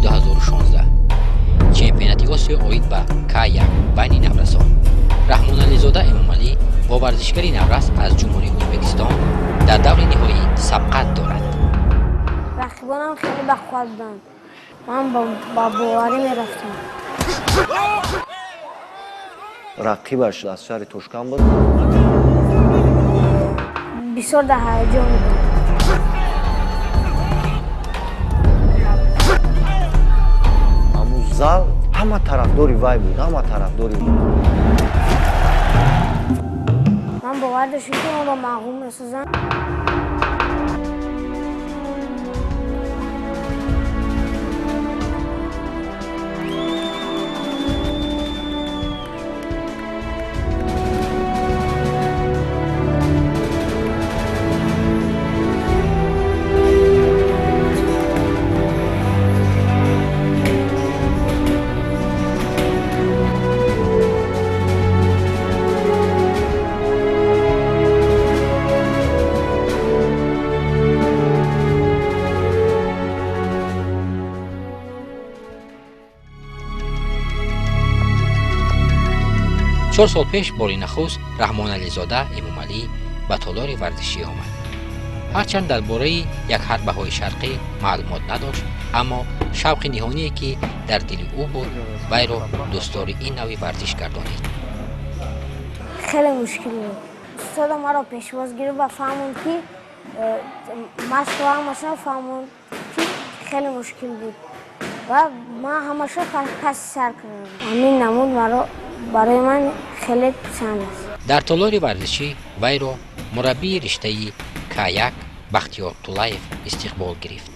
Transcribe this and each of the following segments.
2016, чемпионати Осиё оид ба К1 байни наврасон. Раҳмонализода Эмомалӣ бо варзишгари наврас аз Ҷумҳурии Ӯзбекистон дар даври ниҳоӣ сабқат дорад. Рақибонам хеле бақувват буданд. Ман ба боварӣ мерафтам. Рақибаш аз шаҳри Тошканд буд. Бисёр дар ҳаяҷон будам. Ҳамун зал ҳама тарафдори вай буд, ҳама тарафдори. Ман бовар доштам, ки онро мағлуб месозам. 4 сол пеш бори нахуст Раҳмонализода Эмомалӣ ба толори варзишӣ омад. Ҳарчанд дар бораи якҳарбаҳои шарқӣ маълумот надошт, аммо шавқи ниҳоние, ки дар дили ӯ буд, вайро дӯстдори ин навъи варзиш гардонид. Хеле мушкил буд. Устодам маро пешвоз гирифт ва фаҳмонд, ки машқро ҳамаша фаҳмонд, ки хеле мушкил буд ва ман ҳамаша паси сар кардам. Ҳамин намуд маро барои ман хеле писанд аст. Дар толори варзишӣ вайро мураббии риштаи К1 Бахтиёр Тулаев истиқбол гирифт.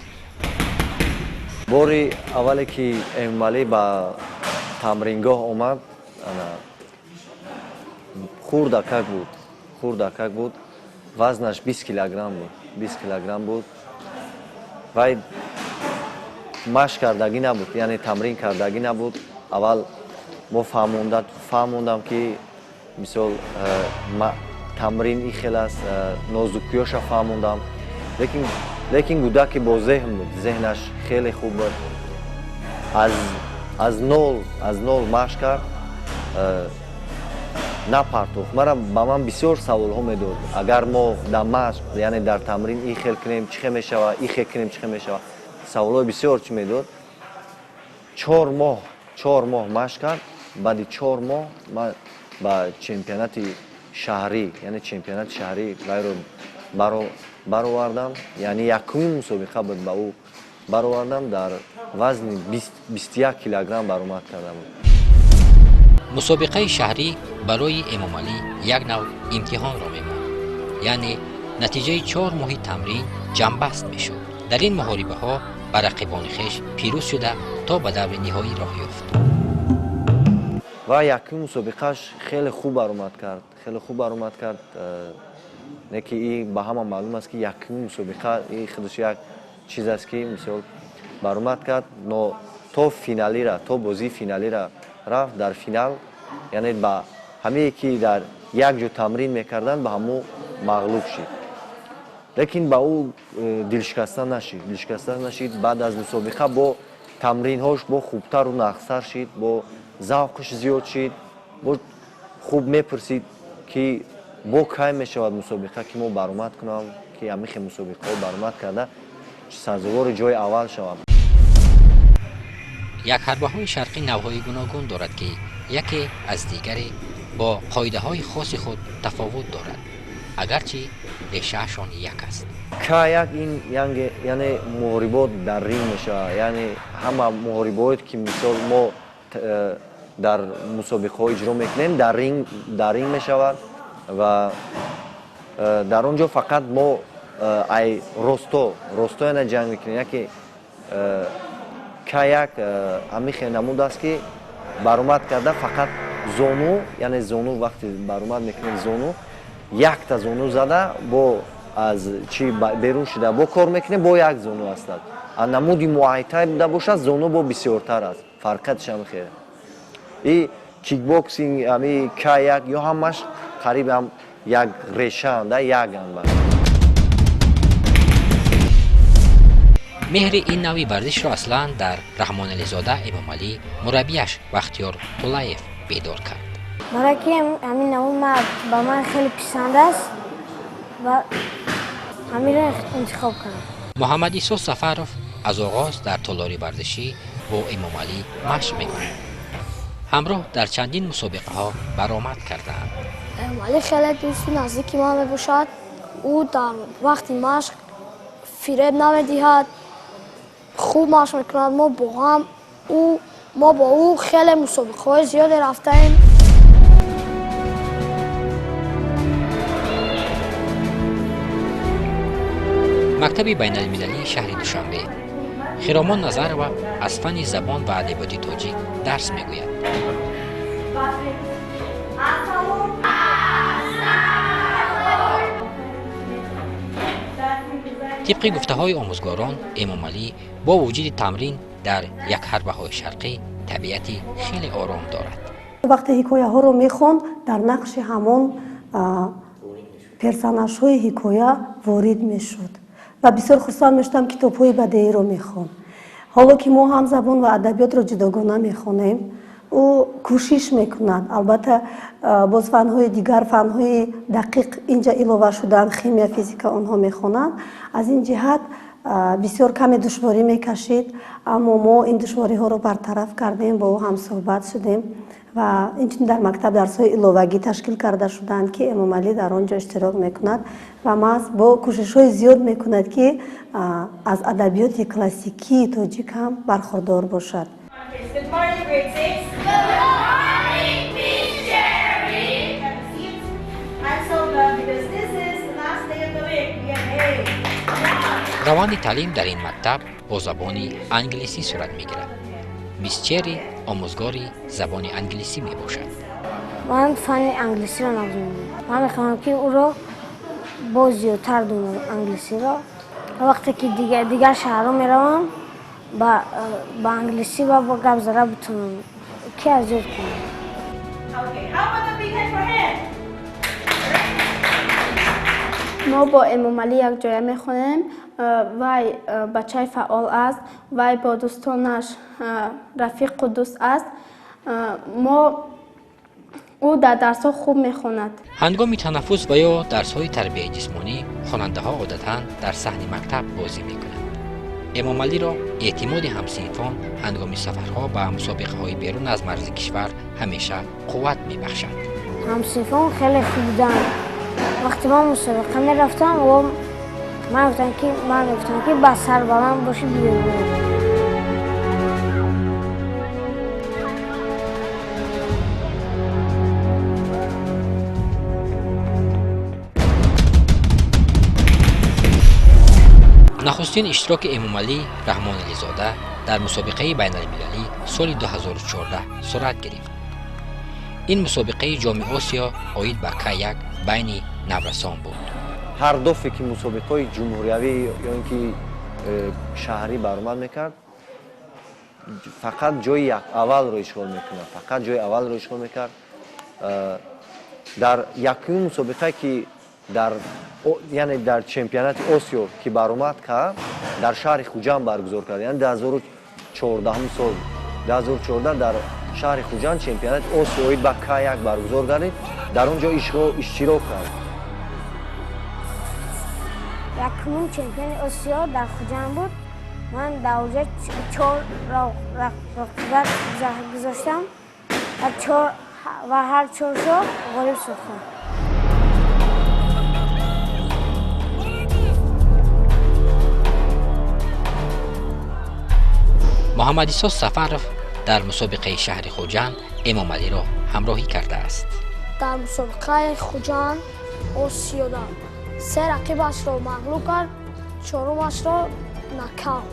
Бори аввале ки Эмомалӣ ба тамрингоҳ омад, хурдакак буд, хурдакак буд, вазнаш 20 килограмм буд, 20 килограмм буд. Вай машқ кардагӣ набуд, яъне тамрин кардагӣ набуд. Аввал мо фаҳмондам, ки мисол тамрин ин хел аст, нозукиёша фаҳмондам. Лекин кӯдаки бо зеҳн буд, зеҳнаш хеле хуб буд. Аз нол машқ кард, напартохт. Мара ба ман бисёр саволҳо медод: агар мо дар машқ, яъне дар тамрин ин хел кунем, чӣ хел мешава, ин хел кунем, чӣ хел мешава? Саволҳои бисёр чӣ медод. 4 моҳ, 4 моҳ машқ кард. Баъди 4 моҳ ман ба чемпионати шаҳрӣ, яъне чемпионати шаҳрӣ вайро баровардам, яъне якумин мусобиқа буд, ба ӯ баровардам, дар вазни 21 килограмм баромад карда буд. Мусобиқаи шаҳрӣ барои Эмомалӣ як нав имтиҳонро мемонд, яъне натиҷаи 4 моҳи тамрин ҷамъбаст мешуд. Дар ин муҳорибаҳо ба рақибони хеш пирӯз шуда, то ба даври ниҳоӣ роҳ ёфт. Ва якум мусобиқааш хеле хуб баромад кард, хеле хуб баромад кард. Не ки и ба ҳама маълум аст, ки якуми мусобиқа и худаш як чиз аст, ки мисол баромад кард, но то финалира, то бозии финалира рафт. Дар финал, яъне ба ҳамае ки дар як ҷо тамрин мекарданд, ба ҳамо мағлуб шид. Лекин ба ӯ дилшикаста нашид, дилшикаста нашид. Баъд аз мусобиқа бо тамринҳош бо хубтару нағзтар шид, бо завқш зиёд шид, бо хуб мепурсид, ки бо кай мешавад мусобиқа, ки мо баромад кунам, ки ҳамихе мусобиқаҳо баромад карда, сазовори ҷои аввал шавам. Якҳарбаҳои шарқӣ навъҳои гуногун дорад, ки яке аз дигаре бо қоидаҳои хоси худ тафовут дорад, агарчи решаашон як аст. К1 ин яъне муҳорибот дар ринг мешавад, яъне ҳама муҳорибое ки мисол мо дар мусобиқаҳо иҷро мекунем, дар ринг мешавад ва дар он ҷо фақат мо ай росто яъне ҷанг мекунем. Яке К1 ҳамин хел намуд аст, ки баромад карда фақат зону, яъне зону, вақте баромад мекунем, зону, якта зону зада, бо аз чи берун шуда, бо кор мекунем, бо як зону астад. А намуди муайтай буда бошад, зону бо бисёртар аст. Фарқиятш ҳам хеле. И кикбоксинг, ами К1 ё ҳамаш қариб ҳам як решаанда, яканд. Меҳри ин навъи варзишро аслан дар Раҳмонализода Эмомалӣ мураббияш Бахтиёр Тулаев бедор кард. Барои ки ҳамин навъ ба ман хеле писанд аст ва ҳаминро интихоб кардам. Муҳаммадисо Сафаров аз оғоз дар толори варзишӣ бо Эмомалӣ машқ мекунад. Ҳамроҳ дар чандин мусобиқаҳо баромад кардаанд. Эмомалӣ хеле дӯсти наздики ман мебошад. Ӯ дар вақти машқ фиреб намедиҳад, хуб машқ мекунад. Мо бо ӯ хеле мусобиқаҳои зиёде рафтаем. Мактаби байналмилалии шаҳри Душанбе. Хиромон Назарова аз фанни забон ва адабиёти тоҷик дарс мегӯяд. Тибқи гуфтаҳои омӯзгорон, Эмомалӣ бо вуҷуди тамрин дар якҳарбаҳои шарқӣ табиати хеле ором дорад. Вақте ҳикояҳоро мехонд, дар нақши ҳамон персонажҳои ҳикоя ворид мешуд ва бисёр хурсанд мешудам, китобҳои бадеиро мехонд. Ҳоло ки мо ҳам забон ва адабиётро ҷудогона мехонем, ӯ кӯшиш мекунад. Албатта, боз фанҳои дигар, фанҳои дақиқ инҷа илова шуданд, химия, физика онҳо мехонанд. Аз ин ҷиҳат бисёр каме душворӣ мекашид, аммо мо ин душвориҳоро бартараф кардем, бо ӯ ҳамсӯҳбат шудем ва инчунин дар мактаб дарсҳои иловагӣ ташкил карда шуданд, ки Эмомалӣ дар он ҷо иштирок мекунад ва маҳз бо кӯшишҳои зиёд мекунад, ки аз адабиёти классикии тоҷик ҳам бархурдор бошад. Раванди таълим дар ин мактаб бо забони англисӣ сурат мегирад. Мисс Черри омӯзгори забони англисӣ мебошад. Ман фанни англисиро намедонам. Ман мехоҳам, ки ӯро боз зиёдтар донам англисиро. Вақте ки дигар шаҳрҳо меравам, ба англисӣ ва бо гап зада битонам, ки аз ёд кунам. Мо бо Эмомалӣ якҷоя мехонем. Вай бачаи фаъол аст, вай бо дӯстонаш рафиқу дӯст аст. Ӯ дар дарсҳо хуб мехонад. Ҳангоми танаффус ва ё дарсҳои тарбияи ҷисмонӣ хонандаҳо одатан дар саҳни мактаб бозӣ мекунанд. Эмомалиро эътимоди ҳамсинфон ҳангоми сафарҳо ба мусобиқаҳои берун аз марзи кишвар ҳамеша қувват мебахшад. Ҳамсинфон хеле хуб буданд. Вақте ман мусобиқа мерафтам, ман мегуфтам, ки ба сарбаланд бошӣ, биёй. Нахустин иштироки Эмомалӣ Раҳмонализода дар мусобиқаи байналмилалӣ соли 2014 сурат гирифт. Ин мусобиқаи Ҷоми Осиё оид ба К1 байни наврасон буд. Ҳар дафъе ки мусобиқаҳои ҷумҳуриявӣ ё ин ки шаҳрӣ баромад мекард, фақат ҷои аввалро ишғол мекунад, фақат ҷои аввалро ишғол мекард. Дар якуми мусобиқае ки яъне дар чемпионати Осиё ки баромад кард, дар шаҳри Хуҷанд баргузор кард. Яъне 2014 сол, 2014 дар шаҳри Хуҷанд чемпионати Осиё оид ба К1 баргузор гардид. Дар он ҷо иштирок кард. Якумин чемпиони Осиё дар Хуҷанд буд. Ман дар онҷо 4 рақибат гузоштам ва ҳар чоршо ғолиб сохтам. Муҳаммадисо Сафаров дар мусобиқаи шаҳри Хуҷанд Эмомалиро ҳамроҳӣ кардааст. Дар мусобиқаи Хуҷанд Осиёда се рақибашро мағлуб кард, чорумашро нокаут.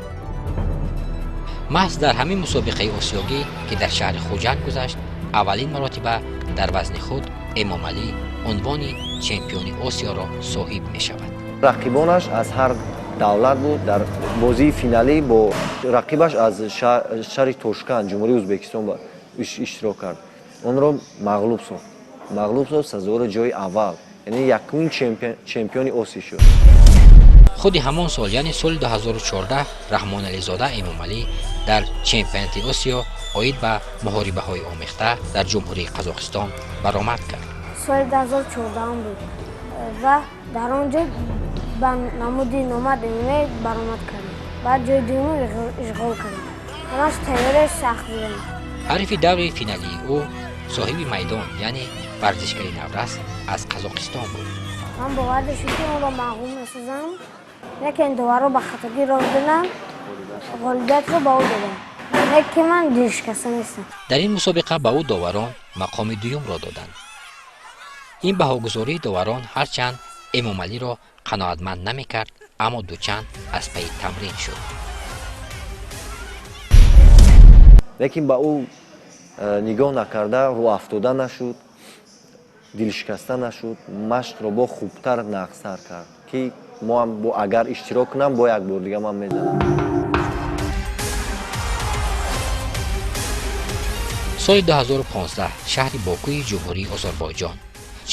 Маҳз дар ҳамин мусобиқаи осиёгӣ, ки дар шаҳри Хуҷанд гузашт, аввалин маротиба дар вазни худ Эмомалӣ унвони чемпиони Осиёро соҳиб мешавад. Рақибонаш аз ҳар давлат буд. Дар бозии финалӣ бо рақибаш аз шаҳри Тошканд, Ҷумҳурии Ӯзбекистон иштирок кард. Онро мағлуб сохт. Мағлуб сохт, сазовори ҷои аввал, яъне якумин чемпиони Осиё шуд. Худи ҳамон сол, яъне соли 2014, Раҳмонализода Эмомалӣ дар чемпионати Осиё оид ба муҳорибаҳои омехта дар Ҷумҳурии Қазоқистон баромад кард. Соли 2014 буд ва дар он ҷо ба намуди номад ММА баромад кардем. Баъд ҷои дуюмро ишғол кардем. Ҳамаш тайёрияш сахт будем. Ҳарифи даври финалии ӯ соҳиби майдон, яъне варзишгари наврас аз Қазоқистон буд. Ман бовар доштам, ки онро мағлуб месозам, лекин доварро ба хатогӣ роҳ додам, ғолибиятро ба ӯ додам. Лекин ман дилшикаста нестам. Дар ин мусобиқа ба ӯ доварон мақоми дуюмро доданд. Ин баҳогузории доварон ҳарчанд Эмомалиро қаноатманд намекард, аммо дучанд аз пайи тамрин шуд. Лекин ба ӯ нигоҳ накарда, рӯафтода нашуд, дилшикаста нашуд, машқро бо хубтар нағзтар кард, ки мо ҳам агар иштирок кунам, бо як бор дига ман мезанам. Соли 2015 шаҳри Бокуи Ҷумҳурии Озарбойҷон,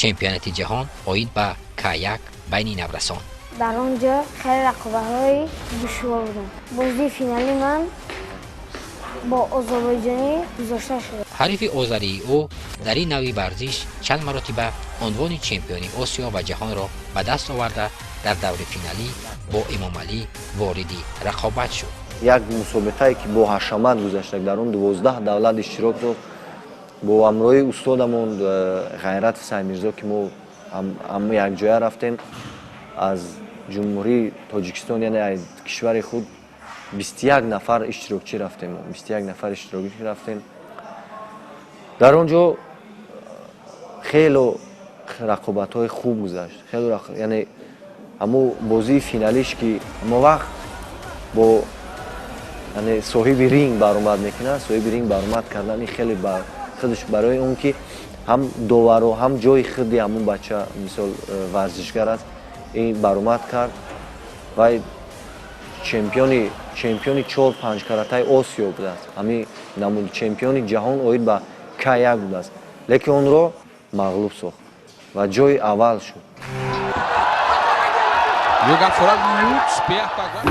чемпионати ҷаҳон оид ба К1 байни наврасон. Дар он ҷо хеле рақобатҳои душвор буданд. Бозии финали ман бо озарбойҷонӣ гузошта шуд. Ҳарифи озарии ӯ дар ин навъи варзиш чанд маротиба унвони чемпиони Осиё ва ҷаҳонро ба даст оварда, дар даври финалӣ бо Эмомалӣ вориди рақобат шуд. Як мусобиқае ки бо ҳашамат гузашта, дар он 12 давлат иштирок дошт, бо ҳамроҳи устодамон Ғайрат Саймирзо, ки мо ҳам якҷоя рафтем аз Ҷумҳурии Тоҷикистон, яъне аз кишвари худ 21 нафар иштирокчӣ рафтем, 21 нафар иштирокчӣ рафтем. Дар он ҷо хело рақобатҳои хуб гузашт, хело, яъне ҳамун бозии финалиш, ки ҳамон вақт бо, яъне соҳиби ринг баромад мекунад, соҳиби ринг баромад кардан ин хеле худаш барои он ки ҳам доваро, ҳам ҷои худи ҳамун бача, мисол, варзишгар аст, ин баромад кард ва чемпиони 4-5 каратаи Осиё будааст, ҳамин намуд чемпиони ҷаҳон оид ба К1 будааст, лекин онро мағлуб сохт ва ҷои аввал шуд. Jogar fora muito esperto agora.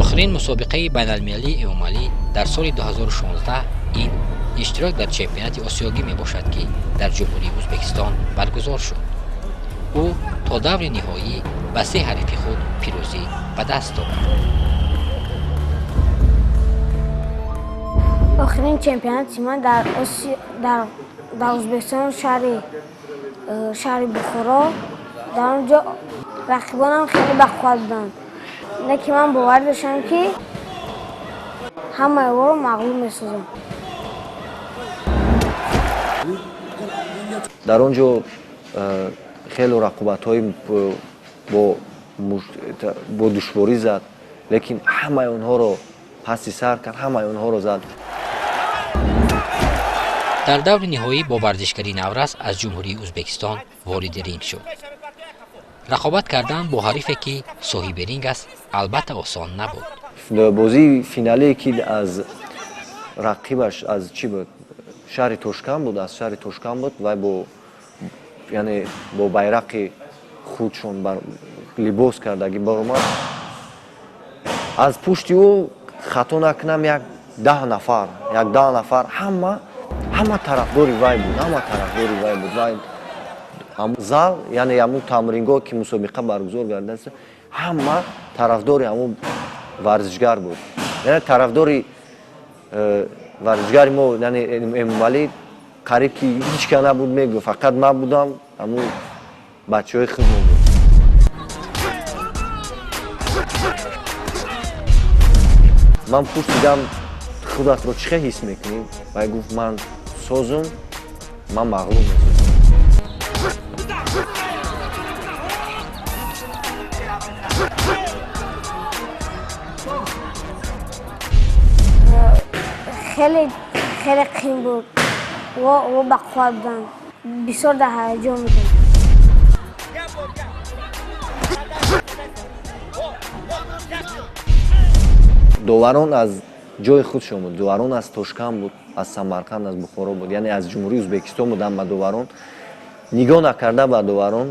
Охирин мусобиқаи байналмилалии Эмомалӣ дар соли 2016 ин иштирок дар чемпионати осиёгӣ мебошад, ки дар Ҷумҳурии Ӯзбекистон баргузор шуд. Ӯ то даври ниҳоӣ ба се ҳарифи худ пирӯзӣ ба даст овард. Охирин чемпионати ман дар Ӯзбекистон, шаҳри Бухоро. Дар он ҷо рақибонам хеле бақувват буданд, лекин ман бовар доштам, ки ҳамаи онро мағлуб месозам. Дар он ҷо хело рақобатҳои бо душворӣ зад, лекин ҳамаи онҳоро пасти сар кард, ҳамаи онҳоро зад. Дар даври ниҳоӣ бо варзишгари наврас аз Ҷумҳурии Ӯзбекистон вориди ринг шуд. Рақобат кардан бо ҳарифе, ки соҳиби ринг аст, албатта осон набуд. Бозии финалие, ки аз рақибаш аз чӣ буд, шаҳри Тошканд буд, аз шаҳри Тошканд буд, вай бо, яъне бо байрақи худшон либос кардагӣ баромад. Аз пушти ӯ, хато накунам, як 10 нафар, як 10 нафар, ҳама тарафдори вай буд, ҳама тарафдори вай буд. Вай зал, яъне ҳамун тамрингоҳ, ки мусобиқа баргузор гардидааст, ҳама тарафдори ҳамун варзишгар буд. Яъне тарафдори варзишгари мо, яъне Эмомалӣ, қариб ки ҳеҷ ка набуд, мегӯ, фақат ман будам, ҳамун бачаҳои худмон буд. Ман пурсидам, худатро чӣ хел ҳис мекунӣ? Вай гуфт, ман созум, ман мағлуб месозам. Хеле хеле қин буд, во бақувват буданд, бисёр дар ҳаяҷон будем. Доварон аз Ҷои худшон буд. Доварон аз Тошканд буд, аз Самарқанд, аз Бухоро буд, яъне аз Ҷумҳурии Ӯзбекистон буданд ба доварон. Нигоҳ накарда ба доварон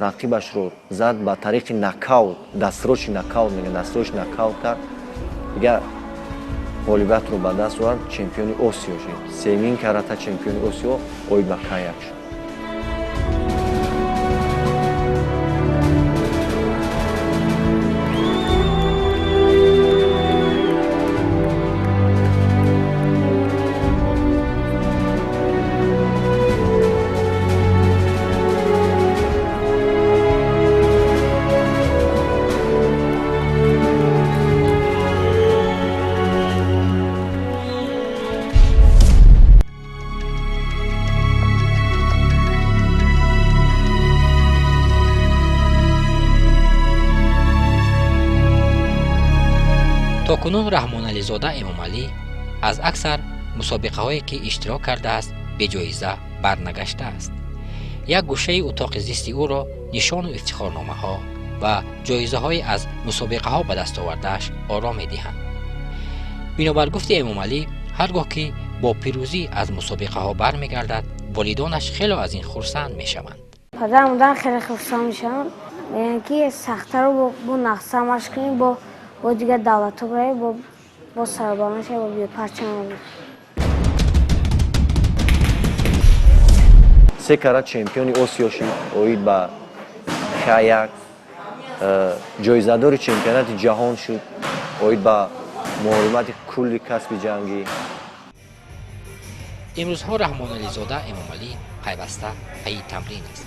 рақибашро зад ба тариқи нокаут, дастрочи нокаут мегӯянд, дастрочи нокаут кард. Дигар ғолибиятро ба даст овард, чемпиони Осиё шуд. Сеюмин карата чемпиони Осиё оид ба К1 шуд. То кунун Раҳмонализода Эмомалӣ аз аксар мусобиқаҳое ки иштирок кардааст беҷоиза барнагаштааст. Як гӯшаи утоқи зисти ӯро нишону ифтихорномаҳо ва ҷоизаҳое аз мусобиқаҳо ба даст овардааш ором медиҳанд. Бинобар гуфти Эмомалӣ, ҳар гоҳ ки бо пирӯзӣ аз мусобиқаҳо бармегардад, волидонаш хело аз ин хурсанд мешаванд. Падару модарам хеле хурсанд мешаванд, мегӯянд ки сахтаро бо нақша машқ кунем, бо дигар давлатҳо барем, бо сарбаланд шавем, бо бепарчам. Се карат чемпиони Осиё шуд оид ба К1, ҷоизадори чемпионати ҷаҳон шуд оид ба муҳоримати кулли касби ҷангӣ. Имрӯзҳо Раҳмонализода Эмомалӣ пайваста пайи тамрин аст.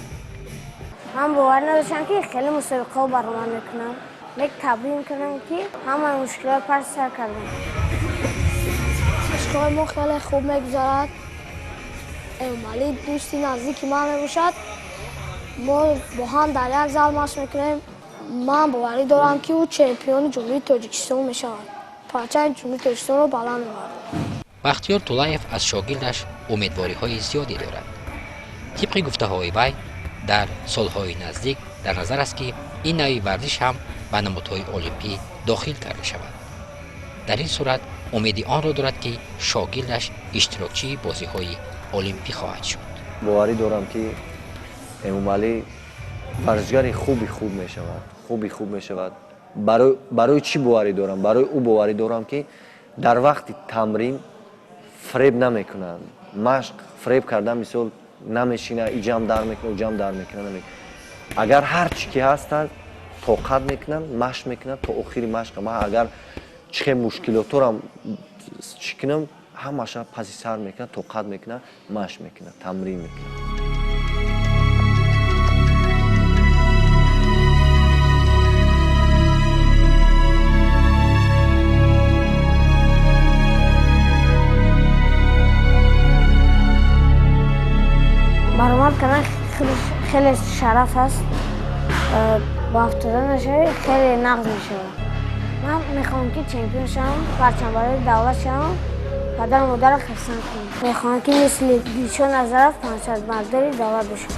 Ман бовар надоштам ки хеле мусобиқаҳо баромад мекунам. Лек табрин кардам ки ҳамаи мушкилот пас сар кардам. Машқҳои мо хеле хуб мегузарад. Эмомалӣ дӯсти наздики ман мебошад. Мо бо ҳам дар як зал машқ мекунем. Ман боварӣ дорам ки ӯ чемпиони Ҷумҳурии Тоҷикистон мешавад. Парчами Ҷумҳурии Тоҷикистонро баланд мебарад. Бахтиёр Тулаев аз шогирдаш умедвориҳои зиёде дорад. Тибқи гуфтаҳои вай, дар солҳои наздик дар назар аст ки ин навъи варзиш ҳам ба намудҳои олимпӣ дохил карда шавад. Дар ин сурат умеди онро дорад ки шогирдаш иштирокчии бозиҳои олимпӣ хоҳад шуд. Боварӣ дорам ки Эмомалӣ варзишгари хуби хуб мешавад, хуби хуб мешавад. Барои чӣ боварӣ дорам? Барои ӯ боварӣ дорам ки дар вақти тамрин фреб намекунад. Машқ фреб кардан мисол намешина, иҷам дар мекунад, уҷам дар мекунад. Агар ҳар чӣ ки ҳастад тоқат мекунад, машқ мекунад то охири машқа. Ман агар чӣ хел мушкилоторам чӣ кунам, ҳамаша паси сар мекунад, тоқат мекунад, машқ мекунад, тамрин мекунад. Баромад кардан хеле шараф аст. Бо афтода нашавӣ хеле нағз мешавад. Ман мехоҳам ки чемпион шавам, парчамбардори давлат шавам, падару модарро хурсанд кунам. Мехоҳам ки мисли Дилшод Назаров парчамбардори давлат бошам.